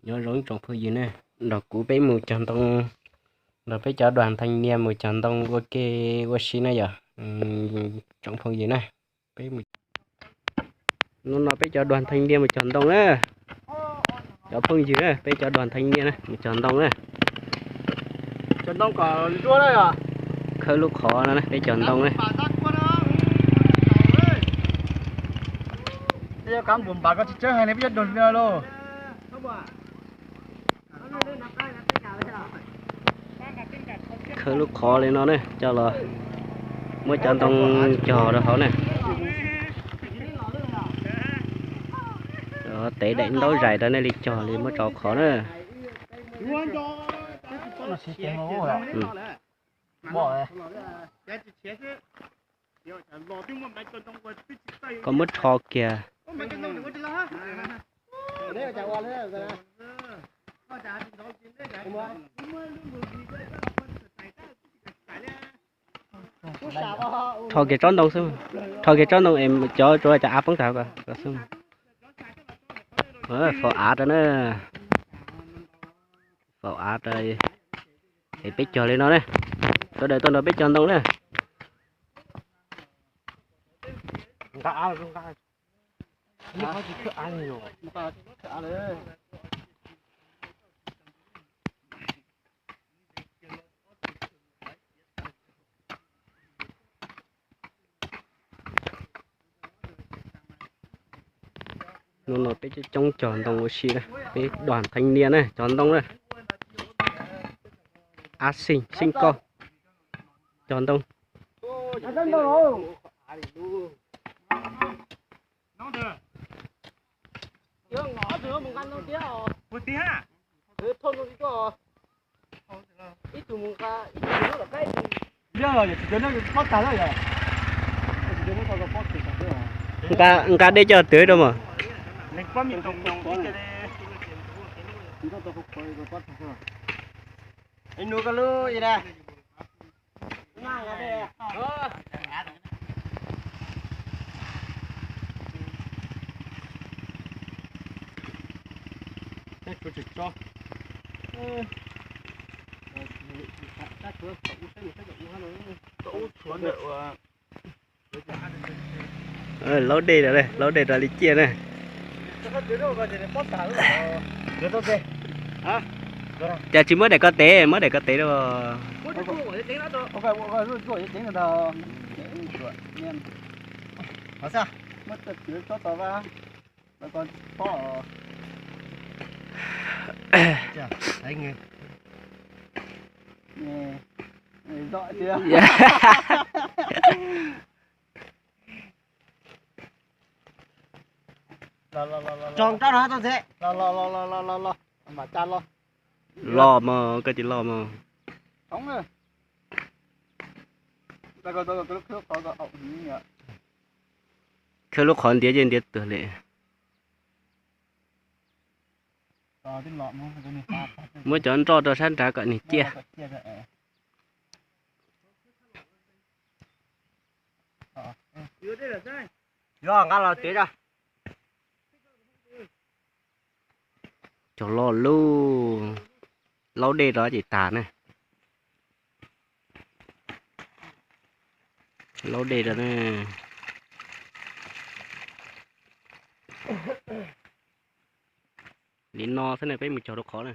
Nyob zoo tsoom phooj ywg na, nrog kuv peb mus cog ntoo, nrog peb cov đoàn thanh niên mus cog ntoo ua ke ua si na yom. Tsoom phooj ywg na, hnub no peb cov đoàn thanh niên mus cog ntoo na. Cov phooj ywg na, peb cov đoàn thanh niên na mus cog ntoo na. Khawb lub qhov no peb cog ntoo na. Khawb lub qhov li no ne, coj los muab cov ntoo cog rau hauv ne. Tev daim ntaub zais rau nej li cog li muab tso qhov na. Koj muab rho kiag. Rho kiag tsob ntoo xwb, rho kiag tsob ntoo es cov tsuav cov av poob tag xwb. Faus av rau na, faus av rau. Es peb cog li no ne, sawv daws tuaj nrog peb cog ntoo na. Hnub no peb coob coob cog ntoo ua si na, peb đoàn thanh niên na cog ntoo na. Ab xij xij koj cog ntoo. Nqa dej coj twv rau mas. Laub dej, laub dej rau li ciaj na. Cas tsis muab daim ko tev, muab daim ko tev rau. Los mas, koj cia li los mas. Khawb lub qhov ntiav ces ntiav tuag li. Muab cov nroj rau sab nrad kom nws ciaj. Cog loj lub, laub dej rau ces tas na. Laub dej rau na. Li no xwb na, peb mus cog rau qhov na.